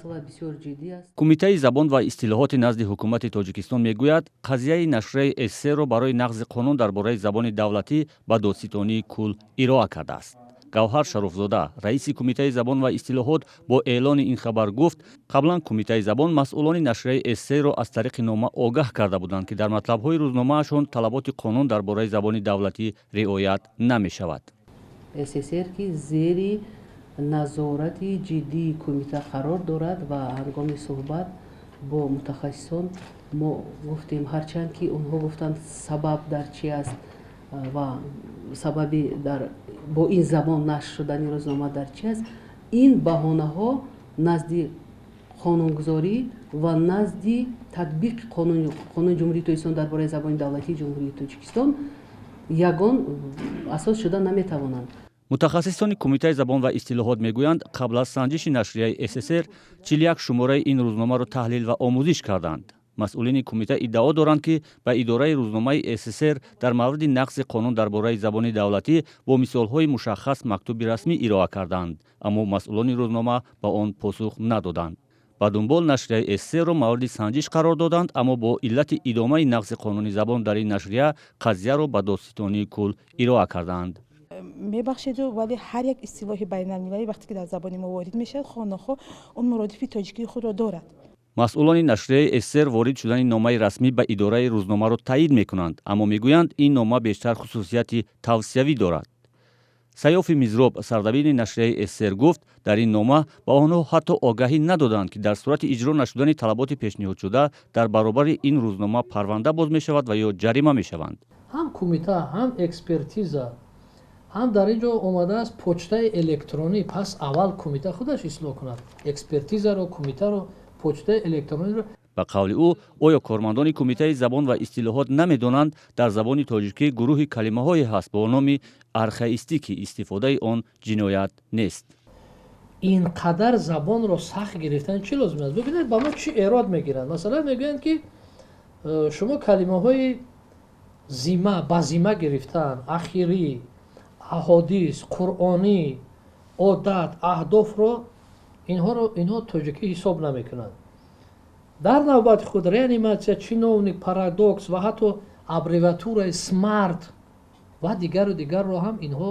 Масъала бисёр ҷиддӣ аст. Кумитаи забон ва истилоҳоти назди ҳукумати Тоҷикистон мегӯяд, қазияи нашрияи ССРро барои нақзи қонун дар бораи забони давлатӣ ба Додситонии кулл ироа кардааст. Гавҳар Шарофзода, раиси Кумитаи забон ва истилоҳот, бо эълони ин хабар гуфт, қаблан Кумитаи забон масъулони нашрияи ССРро аз тариқи нома огаҳ карда буданд, ки дар матлабҳои рӯзномаашон талаботи қонун дар бораи забони давлатӣ риоят намешавад. ССР, ки зери назорати ҷиддии кумита қарор дорад, ва ҳангоми суҳбат бо мутахассисон мо гуфтем, ҳарчанд ки онҳо гуфтанд, сабаб дар чи аст ва сабаби дар бо ин забон нашр шудани рӯзнома дар чи аст, ин баҳонаҳо назди қонунгузорӣ ва назди татбиқи қонуни Ҷумҳурии Тоҷикистон дар бораи забони давлатии Ҷумҳурии Тоҷикистон ягон асос шуда наметавонанд. Мутахассисони Кумитаи забон ва истилоҳот мегӯянд, қабл аз санҷиши нашрияи ССР 41 шумораи ин рӯзномаро таҳлил ва омӯзиш карданд. Масъулини кумита иддао доранд, ки ба идораи рӯзномаи ССР дар мавриди нақзи қонун дар бораи забони давлатӣ бо мисолҳои мушаххас мактуби расмӣ ироа карданд, аммо масъулони рӯзнома ба он посух надоданд. Ба дунбол нашрияи ССРро мавриди санҷиш қарор доданд, аммо бо иллати идомаи нақзи қонуни забон дар ин нашрия қазияро ба Додситонии кулл ироа карданд. Мебахшеду, вале ҳар як истилоҳи байналмилалӣ, вақте ки дар забони мо ворид мешавад, хоҳ нохоҳ он муродифи тоҷикии худро дорад. Масъулони нашрияи ССР ворид шудани номаи расмӣ ба идораи рӯзномаро таъид мекунанд, аммо мегӯянд, ин нома бештар хусусияти тавсиявӣ дорад. Саёфи Мизроб, сардабири нашрияи ССР, гуфт, дар ин нома ба онҳо ҳатто огаҳӣ надоданд, ки дар сурати иҷро нашудани талаботи пешниҳодшуда дар баробари ин рӯзнома парванда боз мешавад ва ё ҷарима мешаванд. Ҳам кумита, ҳам экспертиза, ҳам дар ин ҷо омадааст почтаи электронӣ. Пас аввал кумита худаш ислоҳ кунад экспертизаро, кумитаро, почтаи электрониро. Ба қавли ӯ, оё кормандони Кумитаи забон ва истилоҳот намедонанд, дар забони тоҷикӣ гурӯҳи калимаҳое ҳаст бо номи архаистӣ, ки истифодаи он ҷиноят нест? Ин қадар забонро сахт гирифтан чӣ лозим аст? Бибинед, ба мо чӣ эрод мегиранд. Масалан, мегӯянд, ки шумо калимаҳои зима ба зима гирифтан, ахирӣ, аҳодис, қуръонӣ, одат, аҳдофро инҳоро инҳо тоҷикӣ ҳисоб намекунанд. Дар навбати худ реаниматсия, чиновник, парадокс ва ҳатто аббревиатураи смарт ва дигару дигарро ҳам инҳо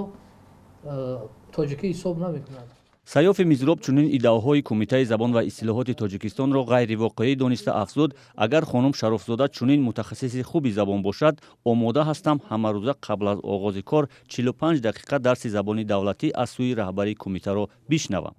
тоҷикӣ ҳисоб намекунанд. Саёфи Мизроб чунин иддаоҳои Кумитаи забон ва истилоҳоти Тоҷикистонро ғайривоқеӣ дониста афзуд, агар хонум Шарофзода чунин мутахассиси хуби забон бошад, омода ҳастам ҳамарӯза қабл аз оғози кор 45 дақиқа дарси забони давлатӣ аз сӯи раҳбари кумитаро бишнавам.